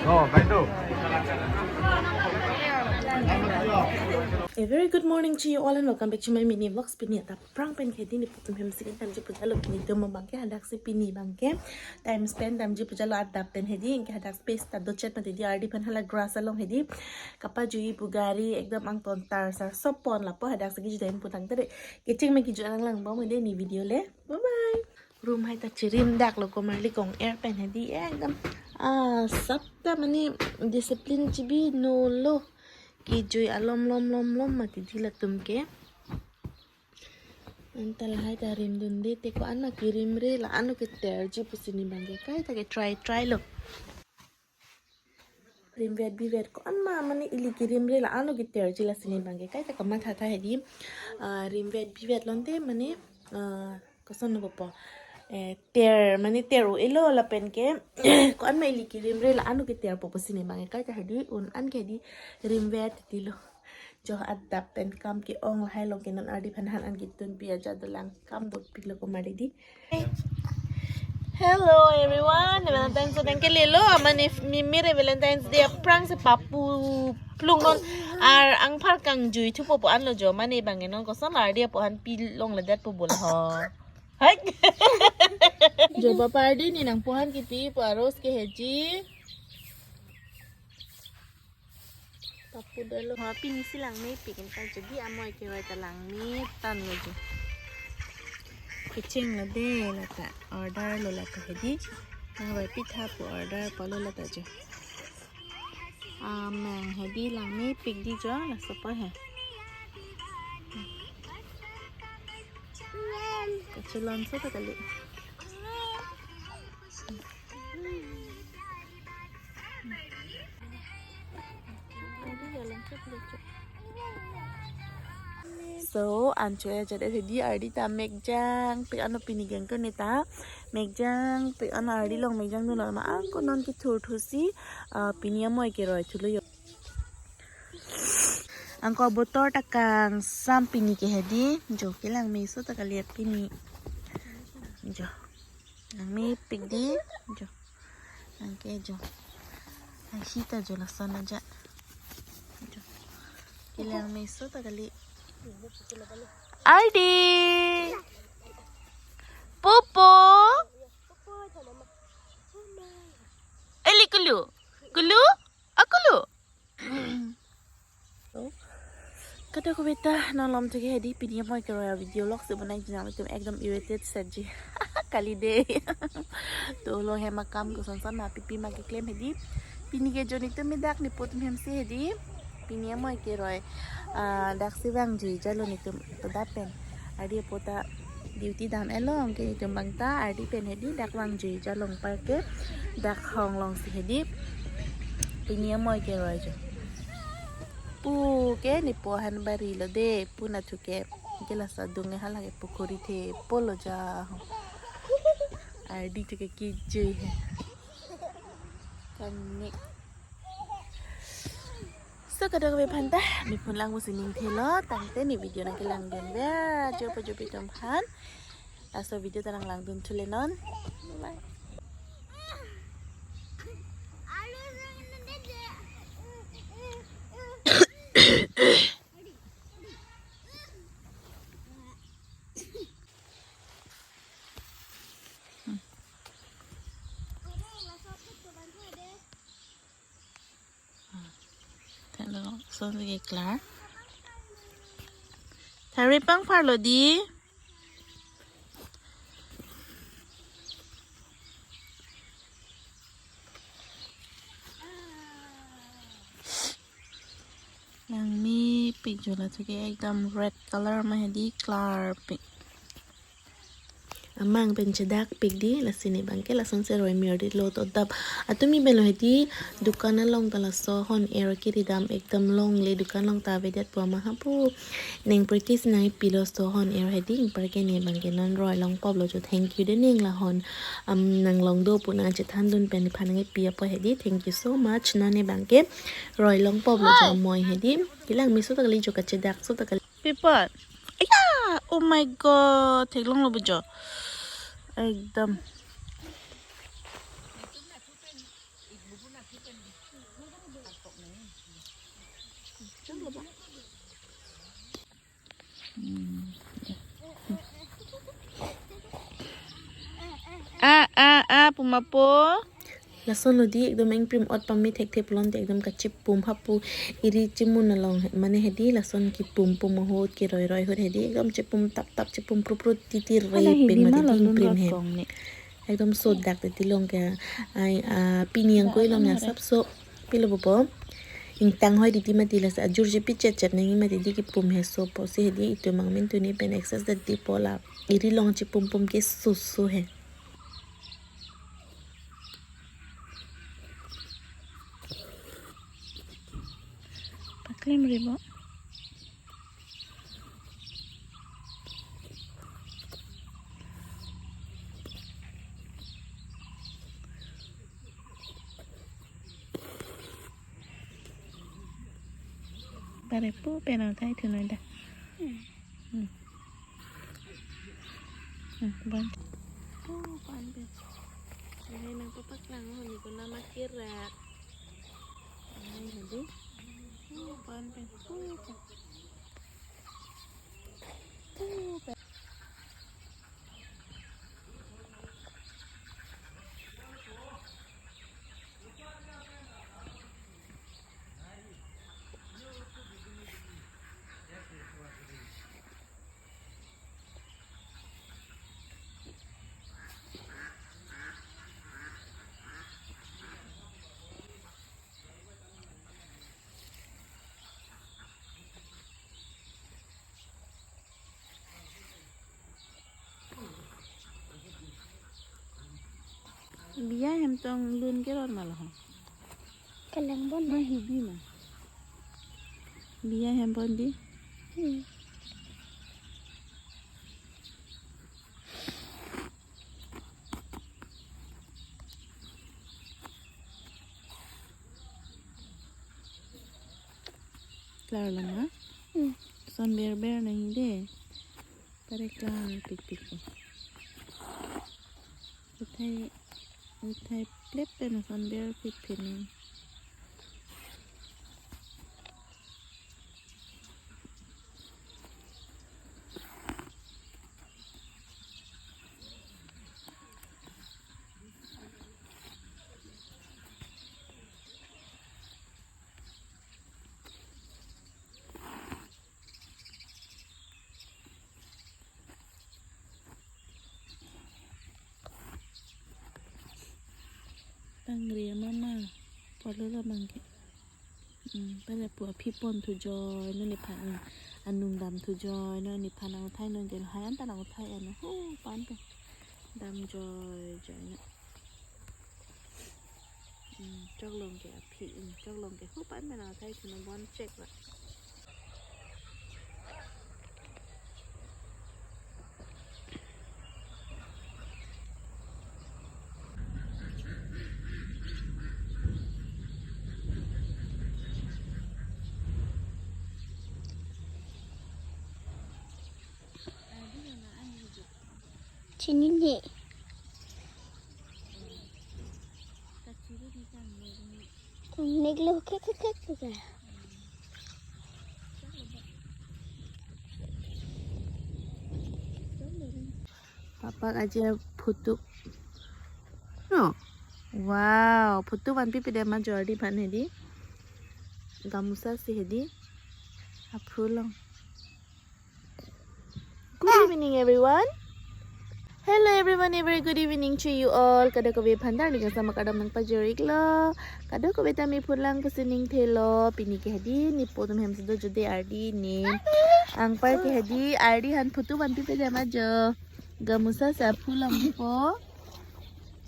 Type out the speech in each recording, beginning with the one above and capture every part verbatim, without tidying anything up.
Oh, baik tu. A very good morning to you all and welcome back to my mini vlogs. Pini adap aphrang pen hedi ne pu atum hem si kedamji pujalo, pini atum abang ke hadak si pini abang ke time spend damji pujalo adap pen hedi, anke hadak space ta dochet mati di ardi aphan hala grass along hedi kapajui pu gari ekdom angton tarsar sopon lapu hadak si kejut dam pu tangte de. Kecheng me kejut lang lang bom hedi ne video le. Bye bye. Room hai ta chirim dak lo, komarli kong-er pen hedi ekdom, ah, asap ta mane discipline chibi nolo. Kejui alom lom lom lom mati di latum ke. Anta lahai ta rim dunde, te ko-an ma kerimre, la-an lo keterji pusi ne abang ke kaita ke try try lo. Rimvet bivet ko-an ma mane ili kerimre, la-an lo keterji, lasi ne abang ke kaita kamatha tha hedi. Ah, rimvet bivet lonte mane, ah, koson lo po. Eh, ter mane ter-o-elo lapen ke ko-an ma ili kerimre, la-an lo keterpo pusi ne abang ke kaita hedi, un an ke hedi rimvet titi lo. Jo adap pen kam ke-ong lahai along ke non ardi aphan han an ketunpi ajat dolang, kam dopik lo komarli di. Hello everyone, Valentine's Day ke lelo, aman if mimire Valentine's Day aphrang si papu plung non ar angphar kangjui thupo pu an lo jo, mane abang non koson ardi apo han pilong ledet pu bol ho. Hai. Jo papa ardi ne nangpo han kipi pu aros ke hedi. Papu dolo. Ha, pini si langmepik, anke jadi amoi keroi ta langme tanglo jo. Kecheng lo de lata, order lo lata hedi. Nangroi pitha pu order palo lata jo. Amang hedi langmepik di jo, laso po he. Kachelon so ta kali. So, ancho ya jadi hedi ardi ta mekjang pik ano pini geng ko ne ta. Mekjang pik ano ardi along mekjang dun lo ma ako non kithur thusi, ah, pini amoi keroi thulo jo. Anke botor ta kangsam pini ke hedi. Jo kelangme so ta kali pini. Jo. Langmepik di. Jo. Anke jo. Ahi ta jo lason aja. Jo. Kelangme so ta kali. Ardi. Popo. Eli kulu. Kulu. Akulu. Kadokave ta non malom thu ke hedi pini amoi keroi avideo vlog si bonai jinam itum ekdom irritated ji. Kali de. To lo hem akam koson son ma pipi ma keklem hedi. Pini ke jo netum me dak nepo atum hem si hedi. Pini amoi keroi, ah, dak si vangjuijalo netum to adap pen. Ardi apo ta duty dam along ke netum abang ta ardi pen hedi dak vangjuijalo, anparke dak hong along si hedi. Pini amoi keroi jo. Pu ke nepo han bari lo de, pu nathu ke. Ke laso adung ke hala ke pukhuri thepo lo ja. Ardi thu ke kejui he. Kanik. So kadokave aphan ta, mi phun lang musi ning thelo, tangte ne video nangkelang dun ver, jo pa jo pi atum aphan. Laso video ta nanglang dun thule non. Bye. Thenglo, son ke klar. Thari pangpharlo di. Langmepik jo, la thu ke ekdom red color ma hedi, klarpik. Amang pen chedak pik di, lasi ne bangke lason se roi mir di lo to dap. Atumi belo hedi dukan along ta laso hon er kiri dam ekdom longle, dukan along ta avedet pu ama hapu. Neng practice nangpi lo so hon er hedi, ingpar ke ne bangke non roi longpop lo jo, thank you de neng la hon. Am nang long do pu nangchethan dun pen nephan nangpi apot hedi, thank you so much. Non ne bangke roi longpop lo jo moi hedi. Kelang me so ta kali jo, kachedak so ta kali. Pipot. Aya! Oh my God! Theklong lo bujo. Ekdom. Ah, ah, ah, pumapo. Lason lo di, ekdom ingprim ot pame thekthe pulote ekdom kachepum hapu, eri chimun along mane hedi lason kepum pum ahut keroi roi ahut hedi ekdom chepum tap tap, chepum pru pru titi. Hala re hedi pik ma mati lo di dun ingprim rot he. Kong ne. Ekdom sodak titi long ke ai, ah, pini angkoi long ya sapso pilo popo. Ingtang hoi titi mati, lasi ajur chepi chet chet nangji mati di kepum he sopo si hedi itum angmin tuni pen access titi po la. Eri along chepum pum ke susu he. Paklem ribo. Pare pu pen athai thu noi da. Hmm. Hmm, bon. Oh, pan pen. Ini nang papak lang, oh, ni ko nama kira. Ini hadi. Oh, pan pen. Oh, pan. Oh, pan. Biya hem tong lun kerot ma lo ho. Kalang bon ma na. Hibi ma. Biya hem bon di. Hmm. Klar lo ma? Hmm. Son ber ber nangji de. Pare klar pik pik ko. Uthai, uthai plep pen son ber pik pik nang. Pangre mama, polo lo bangke. Hmm, pale pu aphi pon thu joi, non nephan, hmm, anung dam thu joi, non nephan nang uthai non jel hai anta nang uthai ano. Hu, pan pen. Dam joi, joi na. Hmm, chok long ke aphi, hmm, chok long ke hu pan pen nang uthai thu non bon chek ra. Chini ne. Nek lo kek kek kek kek. Papak aja photo. No. Wow, photo vanpi pede ma jordi phan hedi. Gamusa si hedi. Aphu long. Good evening, everyone. Hello, everyone. A very good evening to you all. Kadokave aphan dar ning sama kardom nangpajirlo. Kadokave ta me phurlang pusi ning thelo. Pini ke hedi, ne po atum hem si do jode ardi ne. Anpar ke hedi, ardi han photo vanpi pede ma jo. Gamusa si aphu longpo.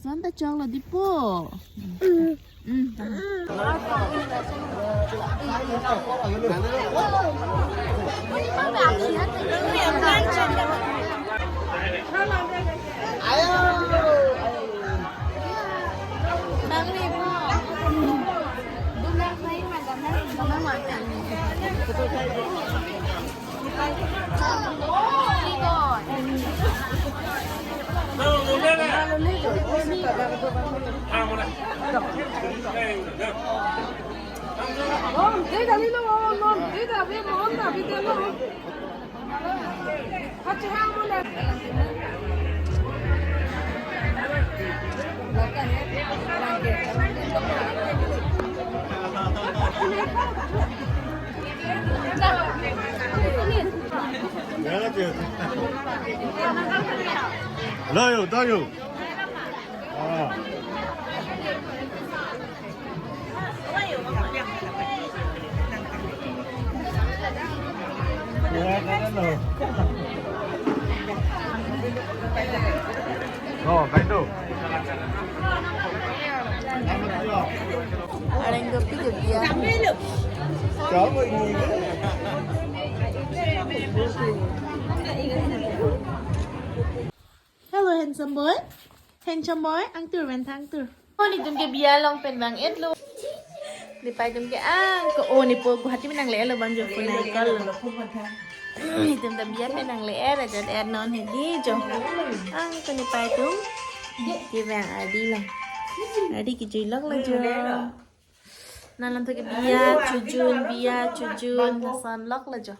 Son ta choklo dipo. Hmm. Hello, yo, tayo. Ah. Oh, baik tu. Areng kopi juga. Hello, handsome boy. Handsome boy, angtur pen thang tur. Oh, netum ke biya along pen vang-etlo. Nepei atum ke ang ko, oh, nepo Guwahati pen nangle-etlo bang jo, phone ai call lo. Netum ta biya pen nangle-et, ajat et non hedi jo. Ang ko nepei atum kevang ardi lo. Ardi kejui lok lo jo. Nanglang to ke biya chojun, biya chojun, lason lok lo jo.